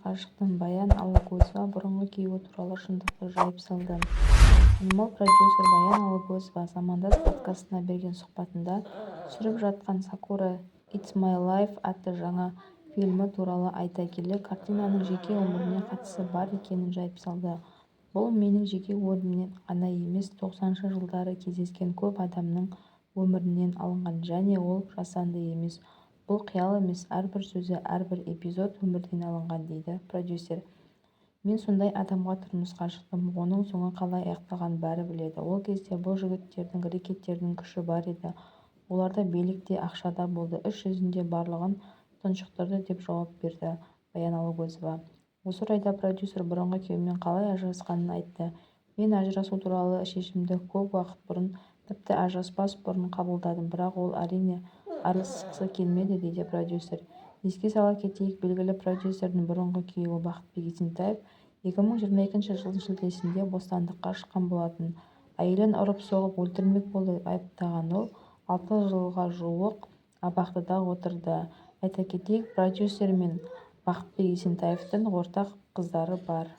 Шықтым Баян Алагөзова бұрынғы күйеуі туралы шындықты жайып салды. Танымал продюсер Баян Алагөзова Замандас подкастына берген сұхбатында түсіріп жатқан Сакура It's my life атты жаңа фильмі туралы айта келе, картинаның жеке өміріне қатысы бар екенін жайып салды. Бұл менің жеке өмірімнен ғана емес, тоқсаныншы жылдары кездескен көп адамның өмірінен алынған және ол жасанды емес, бұл қиял емес, әрбір сөзі, әрбір эпизод өмірден алынған, дейді продюсер. Мен сондай адамға тұрмысқа шықтым, оның соңы қалай аяқталғанын бәрі біледі. Ол кезде бұл жігіттердің, рэкетирдің күші бар еді, оларда билік те, ақша да болды, іс жүзінде барлығын тұншықтырды деп жауап берді Баян Алагөзова. Осы орайда продюсер бұрынғы күйеуімен қалай ажырасқанын айтты. Мен ажырасу туралы шешімді көп уақыт бұрын, тіпті ажыраспас бұрын қабылдадым, бірақ ол, әрине, айырылысқысы келмеді, дейді продюсер. Еске сала кетейік, белгілі продюсердің бұрынғы күйеуі Бақытбек Есентаев 2022 жылдың шілдесінде бостандыққа шыққан болатын. Әйелін ұрып-соғып, өлтірмек болды деп айыпталған ол 6 жылға жуық абақтыда отырды. Айта кетейік, продюсер мен Бақытбек Есентаевтың ортақ қыздары бар.